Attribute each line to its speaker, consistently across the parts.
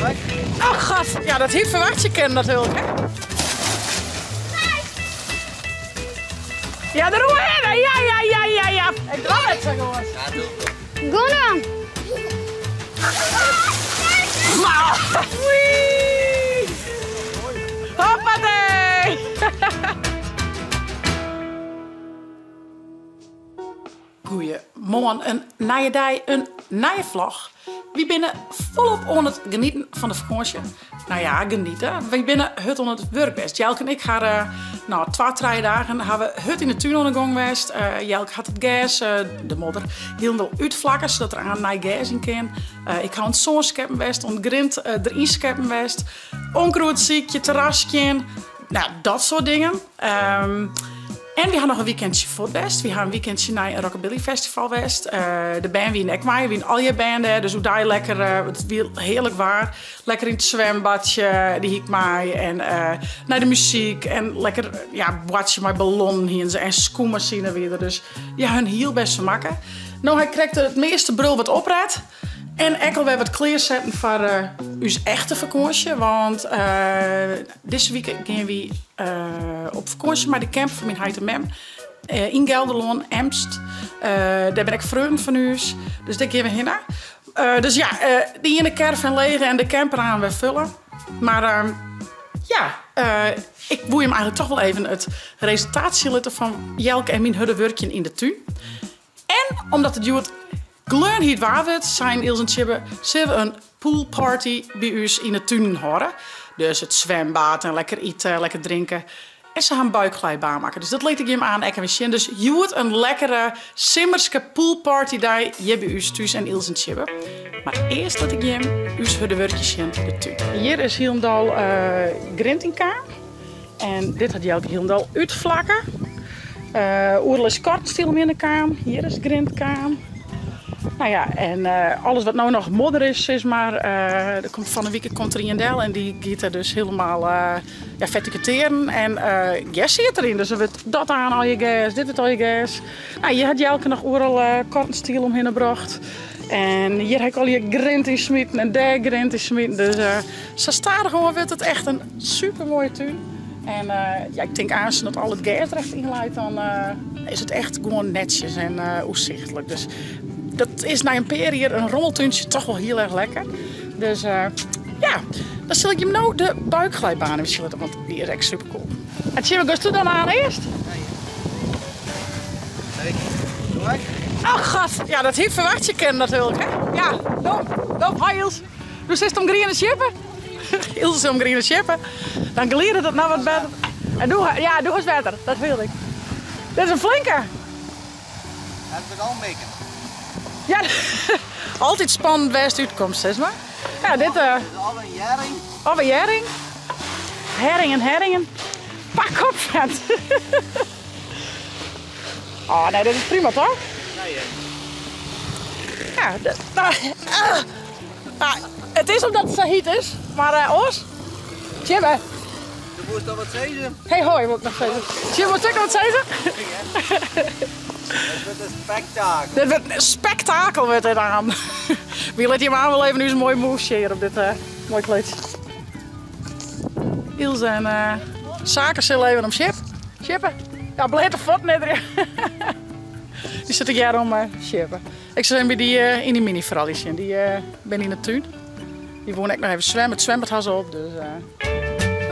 Speaker 1: Oh god, ja dat hie ferwachtsje kinnen natuerlik hè. Ja, der oerhinne, ja, ja, ja, ja, ja. Ik doar net sa goed.
Speaker 2: Gong dan!
Speaker 1: Wee! Hoppatee! Goeiemoarn, in nije dei, in nije vlog. Wy binne folop oan it genieten fan de fakânsje. Nou ja, genieten. Wy binne hurd oan it wurk west. Jelke en ik ha, eh, nou, twa, trije dagen ha we hurd yn de tún oan de gong west. Eh, Jelke hat it gers, eh, de modder, hielendal útflakke, sadat der aan nij gers yn kin. Ik ha oan it sân skeppen west, oan it grint deryn skeppen west. Onkruid sykje, terras skjin. Nou, dat soart dingen. Ehm, en wy ha noch in weekendsje fuort west. Wy ha in weekendsje nei in rockabilly festival west. Eh, de bern wiene ek mei. Der wiene allegear bern dêr. Dus oerdei lekker, eh, it wie hearlik waar. Lekker yn it swimbadsje, dy hie ik mei. En eh, nei de muzyk en lekker ja, boartsje mei ballonnen hiene se. En skûmmasine wie der. Dus ja, hun hiel bêst fermakke. No ha ik krekt it measte brul wat opret. En ek alwer wat klearsetten foar uh, ús echte fakânsje. Want uh, dizze wike gean wy uh, op fakânsje mei de camper fan myn heit en mem. Yn Gelderlân, Emst. Dêr binne ek freonen fan ús. Dus dêr gean we hinne. Dus ja, de iene caravan lege en de camper aan wer fulle. Mar ehm, ja, ik woe jim eigentlik toch wol even it resultaat sjen litte fan Jelke en myn hurde wurkjen yn de tún. En omdat it hjoed gleonhyt waar wurdt, seinen Ilse en Tjibbe, sille we in poolparty by ús yn 'e tunen hâlde. Dus it swembad en lekker ite, lekker drinke. En se ha in buikglijbaan makke, dus dat lit ik jim aan ek even sjen. Dus hjoed in lekkere simmerske poolpartydei hjir by ús thús en Ilse en Tjibbe. Mar earst lit ik jim ús hurde wurkje sjen, de tún. Hjir is hielendal uh, grint yn kaam. En dit hat Jelke hielendal útflakke. Uh, oeral is kortstiel omhinne kaam. Hjir is grint kaam. Nou ja, en uh, alles wat no noch modder is, sis mar, uh, der komt fan 'e wike komt der ien del en dy giet der dus hielendal uh, ja, fertikutearen en uh, gers siet deryn. Dus der wurdt dat aan al je gers, dit wurdt al je gers. Nou, hjir hat Jelke noch oeral uh, kortenstiel omhinne brocht. En hjir ha ik al je grint yn smiten en dêr grint yn smiten. Dus uh, sa stadichoan wurdt it echt in super moaie tún. En uh, ja, ik tink aanst dat al it gers der echt yn leit, dan uh, is it echt gewoan netsjes en uh, oersichtlik. Dus dat is nei in pear jier in rommeltúntsje toch wol hiel erch lekker. Dus uh, ja, dan sil ik jim no de buikglijbaan even sjen litte, want dy is ek super cool. En Tjibbe, gasto dan aan earst?
Speaker 3: Nee. Nee.
Speaker 1: Oh god, ja dat hie ferwachtsje kinnen natuerlik hè. Ja, dom, dom, hoi Ilse. Do sitst om griene sjippe. Ilse sit om griene sjippe. Dan glidet it noch wat better. En doe, ja, doe is wetter, dat fielde ik. Dit is in flinke.
Speaker 3: Dat wurdt al mikken.
Speaker 1: Ja, altyd spannend wêr'tst útkomst, sis mar. Ja, dit... Uh,
Speaker 3: Of in hjerring.
Speaker 1: Of in hjerring. Herringen, herringen. Pak op, vet. Oh, nee, dit is prima, toch?
Speaker 3: Ja, ja.
Speaker 1: Ja, nou, ah, it is omdat it sa hyt is, mar uh, oars. Tjibbe.
Speaker 3: Do moast noch wat sizze.
Speaker 1: Hey hoi, wol ik noch sizze. Tjibbe, wolst ek noch wat sizze?
Speaker 3: It wurdt in spektakel.
Speaker 1: Dit wurdt in spektakel wurdt dit aan. Wy litte jim aan wol even ús moaie move sjen hjir op dit uh, moaie kleedsje. Ilse en uh, Sake sille even om sjip. Sjippe. Ja, bleate fuotten net. Dy sit ik hjir om uh, sjippe. Ik sil even by dy uh, yn dy mini froulju sjen. Dy uh, binne yn de tún. Dy woene ek noch even swimme. It swimbad ha se op, dus uh,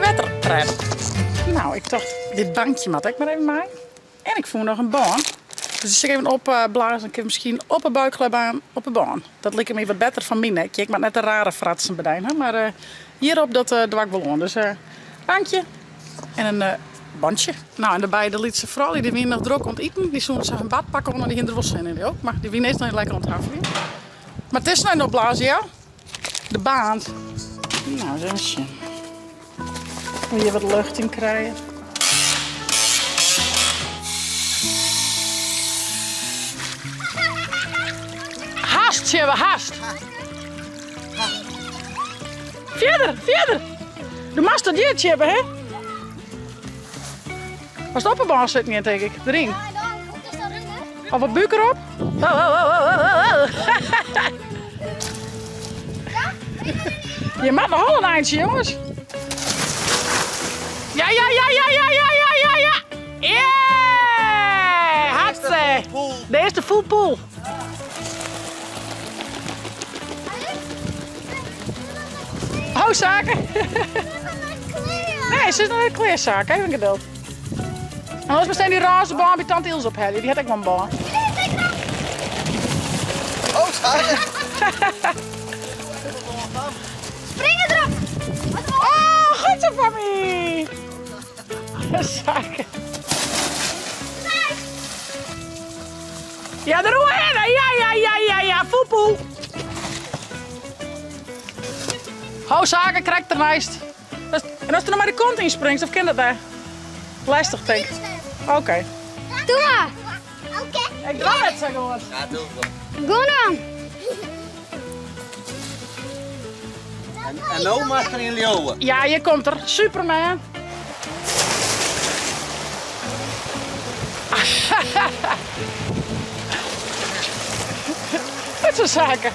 Speaker 1: wetterpret. Nou, ik tocht, dit bankje moat ek mar even mei. En ik fûn noch in bân. Dus dy sil ik even opblaze. Dan kin ik miskien op 'e buikglijbaan op 'e bân. Dat liket my wat better foar myn nekje. Ik moat net de rare fratsen bedijnen, ha, mar uh, hjirop dat uh, doar ik wol oan. Dus uh, bankje en in uh, bantsje. Nou, en de beide lytse froulju dy wiene noch drok oan it iten. Dy soene sa hun badpak oan en dy hiene der wol sin yn ook. Mar dy wiene earst noch lekker oan it haffeljen. Mar it is noch opblaze, ja. De baan. Nou, eens even sjen. Om hjir wat lucht yn krije. Hast, Tjibbe, hast. Fierder, fierder. Do moatst dat hjir, Tjibbe, hè? Moatst op 'e bân sitten gean, tink ik. Deryn. Of wat búk erop. Oh, oh, oh, oh, oh. Je moat noch al in eintsje, jonges. Ja, ja, ja, ja, ja, ja, ja, ja, ja. Yeah! Hartstikke. De earste full pool. Oh, Sake. Nee, se is noch net klear, Sake. Even geduld. En anders meteen die roze baan by tante Ilse ophelje. Die hat ek wol in baan.
Speaker 3: Oh, Sake.
Speaker 2: Spring derop!
Speaker 1: Oh, goed zo, Fammy! Sake. Ja, der oerhinne. Ja, ja, ja, ja, ja. Foepoe. Ho, Sake, krekt derneist. En as der noch mei de kont ynspringst, of kin dat net? Lestich, tink ik. Oké.
Speaker 2: Doe mar.
Speaker 1: Ik doar net sa goed.
Speaker 3: Ja, doe wol.
Speaker 2: Gean dan.
Speaker 3: En no moat er yn leauwe.
Speaker 1: Ja, hjir komt er. Superman. Dat soart saken.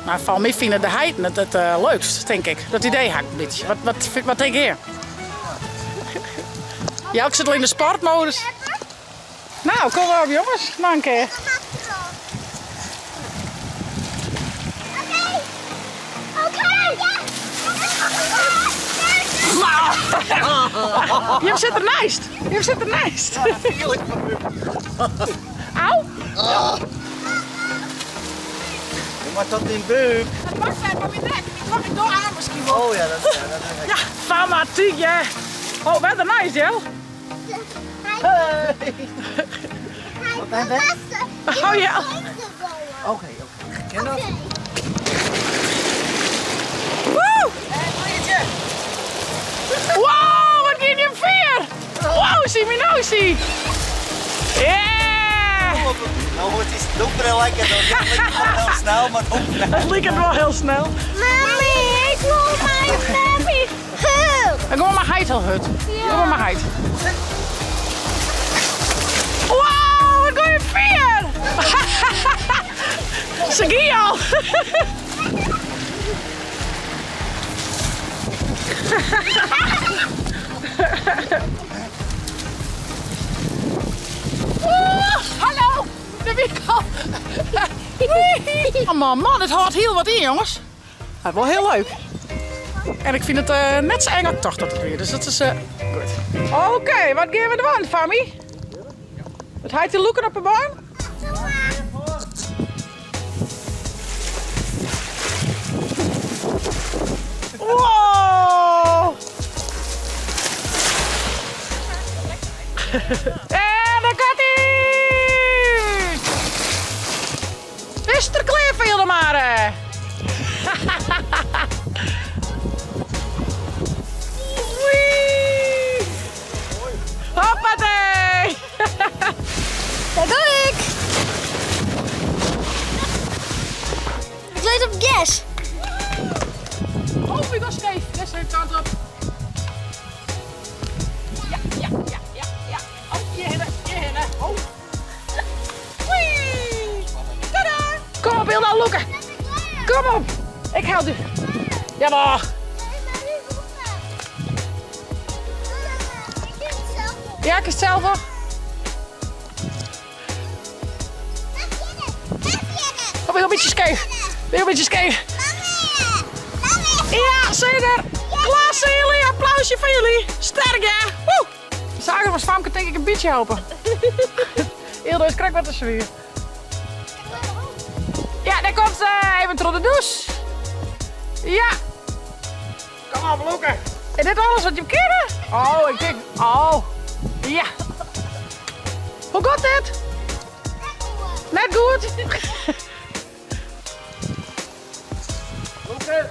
Speaker 1: Mar foar my fine de heiten it it leukst, tink ik. Dat idee ha ik in bytsje. Wat, wat, wat tink je? Jelk sit al yn de sportmodus. Nou, kom op jonges, noch in kear. Jim sit derneist. Jim sit derneist. Au.
Speaker 3: Je moat tot dyn búk.
Speaker 1: Dat past net mei myn nek. Ik doch, ik doch aan miskien wol.
Speaker 3: Oh ja, dat, ja, dat is
Speaker 1: Ja, fanatyk, ja. Oh, wer derneist, Jel?
Speaker 3: Hey. Wat ben je?
Speaker 1: Oh ja.
Speaker 3: Oké, oké. Ken dat?
Speaker 1: Woe! Wow, wat gean jim fier! Wow, zie my no, zie! Yeah!
Speaker 3: Nou wordt het donker en lekker. Dat lijkt wel heel snel, maar het hoeft niet.
Speaker 1: Het liket wol hiel snel.
Speaker 2: Mami, ik wil mijn papi hut.
Speaker 1: Dan gaan we mei heit hiel hurd. Ja. Gaan we mei heit. Wow, wat gean je fier! Se gie al. Oeh, hallo, dêr wie ik al. Oh man, man, dit hâldt hiel wat yn, jonges. Dat is wol hiel leuk. En ik fyn it net sa eng as ik tocht dat it wie, dus dat is goed. Oké, wat gean we dwaan, Fammy? It heit te lûken op de baan? Wow! En daar gaat ie! Bist der klear foar, Hildemare? Wee! Hoppatee!
Speaker 2: Daar ga ik! Ik let op gas.
Speaker 1: Oh, ik was scheef. Deze kant op. Ja, ja, ja, ja, ja. Oh, hier hinnen, hier hinnen. Oh. Wee! Tada! Kom op, Hilda, lûke. Kom op. Ik help u. Ja, maar. Ja, ik is het zelf wel. Oh, ik een beetje scheef. Ik een beetje scheef. Ja, zeker. Klasse jullie. Applausje voor jullie. Sterk, hè? Woe! Zagen was Famke denk ik een beetje helpen. Hilda is krekt wat te zwier. Ja, daar komt ze. Even troch de douche. Ja. Kom op, lûke. Is dit alles wat je kennen? Oh, ik denk... Oh. Ja. Hoe gaat dit? Net goed.
Speaker 3: Lûke.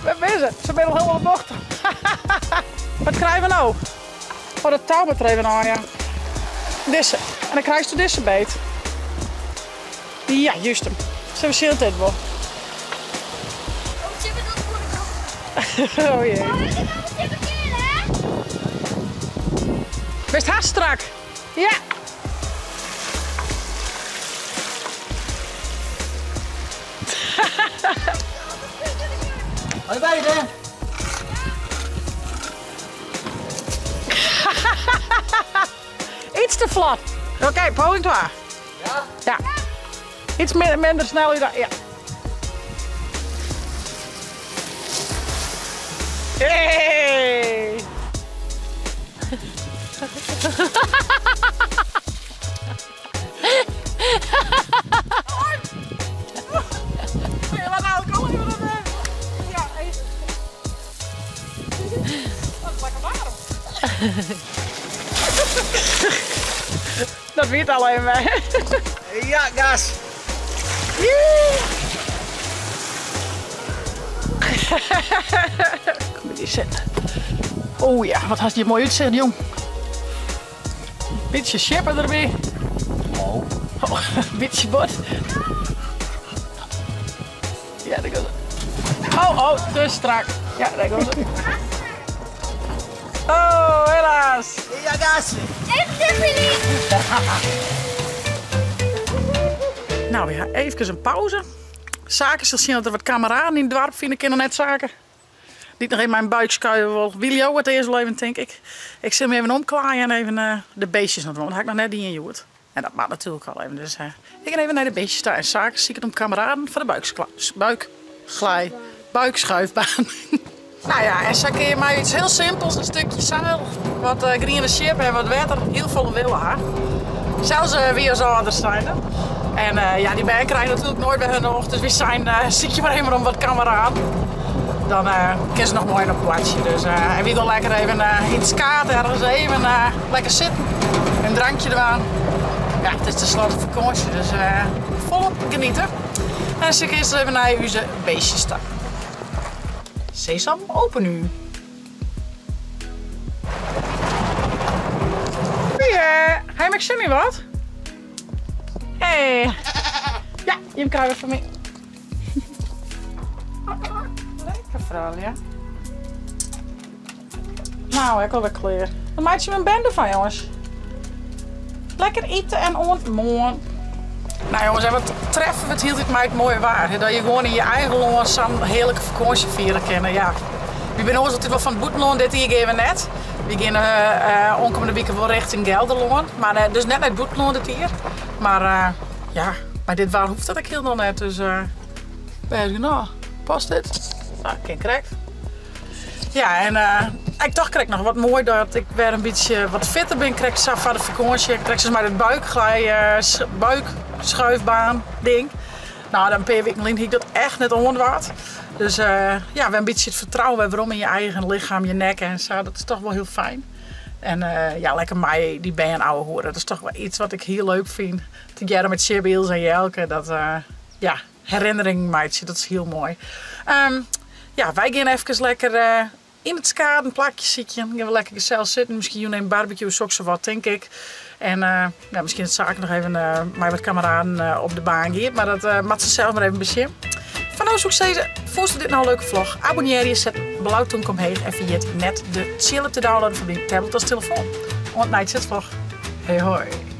Speaker 1: Waar ben ze? Ze zijn al helemaal de bocht. Wat krijgen we nou? Oh, dat touw moet er even aan, ja. Deze. En dan krijg je deze beet. Ja, juist hem. Ze zien het wel. Oh jee. Best hard strak. Ja.
Speaker 3: Hoi beide.
Speaker 1: Iets te flot. Oké, poging 2.
Speaker 3: Ja?
Speaker 1: Ja. Iets minder snel. Ja. Hey! Dat wie it al even wer.
Speaker 3: Ja, gas!
Speaker 1: Kom by dy sitten. Oh ja, wat hast hjir moai útsicht, jong. Bytsje sjippe derby.
Speaker 3: Oh.
Speaker 1: Oh, bytsje bot. Ja, dêr komt se. Oh, oh, te strak. Ja, dêr komt se. Oh, helaas.
Speaker 3: Ja, gas!
Speaker 2: Even de
Speaker 1: Nou, we ha eefkes in pauze. Sake sil sjen dat der wat kameraden yn it doarp fine kinne, net Sake? Dy't noch even mei in buik skuie wol. Wie leau it earst wol even, tink ik. Ik sil my even omklaaien en even eh, de beestjes noch dwaan. Dat ha ik noch net dien hjoed. En dat moat natuerlik al even. Dus eh, ik gean even nei de beestjes ta en Sake siket om kameraden foar de buik, glij, buikschuifbaan. Nou ja, en sa kinne je mei iets hiel simpels, in stikje seil, wat eh, griene sjip en wat wetter, hiel folle wille ha. Sels uh, wie as âlders zijnde. En uh, ja, dy bern krije natuerlik noait wer hun nocht, dus wy seinen, uh, sykje mar even om wat kameraden. Dan uh, kinne se noch moai op boartsje. Dus, uh, en wy gean lekker even uh, yn it skaad ergens even uh, lekker sitten, in drankje dwaan. Ja, it is tenslotte fakânsje, dus uh, folop geniete. En sil ik earst even nei ús beestjes ta. Sesam, open nu. Goeie. Ha je zin in wat? Hey. Ja, jim krije fan my. Lekker froulju. Nou, ik alwer klear. Dan meitsje we in bende fan, jonges. Lekker ite en oant moarn. Nou jongens, en wat treffe we it hieltyd mei it moaie waar. Hè? Dat je gewoan yn je eigen lân sa'n hearlike fakânsje fiere kinne. Ja. Wy binne oars altyd wol fan it bûtenlân, dit jier gean we net. Wy gean uh, oankommende wike wol richting Gelderlân. Mar uh, dus net nei it bûtenlân dit jier. Mar uh, ja, mei dit waar hoecht dat ek hielendal net. Dus uh, bêst genôch. Past dit? Nou, kin krekt. Ja, en uh, ik tocht krekt noch wat moai dat ik wer in bytsje wat fitter bin, krekt sa foar de fakânsje. Krekt sa mei dat buikglij, uh, buikschuifbaan ding. Nou, dan in pear wiken lyn hie ik dat echt net oandoard. Dus uh, ja, wer in bytsje it fertrouwen wer werom yn je eigen lichem, je nek en sa. Dat is toch wol hiel fijn. En uh, ja, lekker mei dy bern ouwehoere. Dat is toch wol iets wat ik hiel leuk fyn. Tegearre mei Tsjibbe, Ilse en Jelke. Dat, uh, ja, herinneringen meitsje, dat is hiel moai. Um, ja, wy gean efkes lekker uh, yn it skaad in plakje sykjen. Gean we lekker gesellich sitten. Miskien jûn even barbecue, soks of wat, tink ik. En uh, ja, miskien dat Sake noch even uh, mei wat kameraden uh, op de baan giet. Mar dat uh, moat se sels mar even besjen. Foar no soe ik sizze, fûnst dit no in leuke vlog? Abonnearje, set blau tomke omheech en ferjit net de tsjil te downloaden foar dyn tablet as telefoan. Oant nei it vlog. Hey hoi.